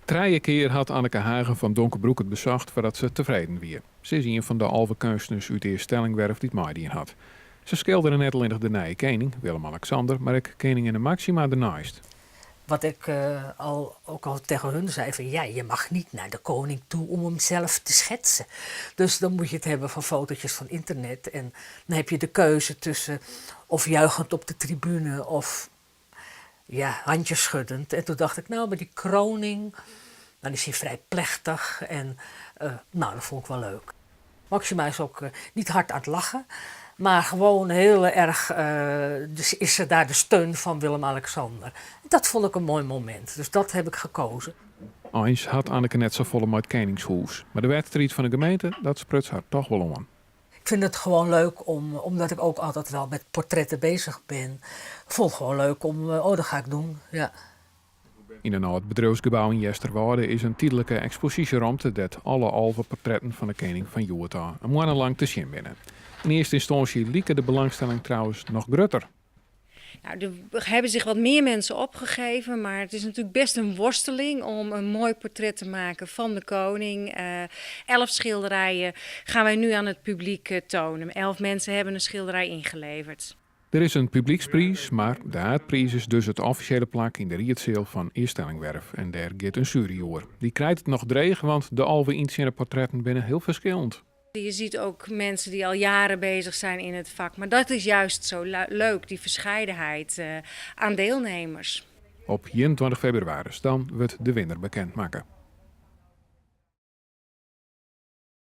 Trije kear hat Anneke Hagen fan Donkerbroek it besocht foardat se tefreden wie. Se is ien fan de 11 keunstners út Eaststellingwerf dy't meidien hat. Se skildere net allinnich de nije kening, Willem-Alexander, mar ek keninginne Máxima derneist. Wat ik ook al tegen hun zei, van ja, je mag niet naar de koning toe om hem zelf te schetsen. Dus dan moet je het hebben van fotootjes van internet. En dan heb je de keuze tussen of juichend op de tribune of ja, handjes schuddend. En toen dacht ik, nou, bij die kroning, dan is hij vrij plechtig. En nou, dat vond ik wel leuk. Maxima is ook niet hard aan het lachen, maar gewoon heel erg, dus is ze daar de steun van Willem-Alexander. Dat vond ik een mooi moment, dus dat heb ik gekozen. Eins hat Anneke net safolle mei it keningshûs, mar de wedstriid fan de gemeente, dat spruts har dochs wol oan. Ik vind het gewoon leuk, omdat ik ook altijd wel met portretten bezig ben. Ik vond het gewoon leuk om, oh, dat ga ik doen, ja. Yn in âld bedriuwsgebou yn Easterwâlde is in tydlike eksposysjeromte dêr't alle 11 portretten fan de kening fan hjoed ôf in moanne lang te sjen binne. Yn earste ynstânsje like de belangstelling trouwens noch grutter. Nou, er hebben zich wat meer mensen opgegeven, maar het is natuurlijk best een worsteling om een mooi portret te maken van de koning. 11 schilderijen gaan wij nu aan het publiek tonen. 11 mensen hebben een schilderij ingeleverd. Der is in publykspriis, mar de haadpriis is dus it offisjele plak yn de riedseal fan Eaststellingwerf. En dêr giet in sjuery oer. Dy krijt it noch dreech, want de 11 yntsjinne portretten binne hiel ferskillend. Je ziet ook mensen die al jaren bezig zijn in het vak. Maar dat is juist zo leuk, die verscheidenheid aan deelnemers. Op 21 febrewaris dan wurdt de winner bekend makke.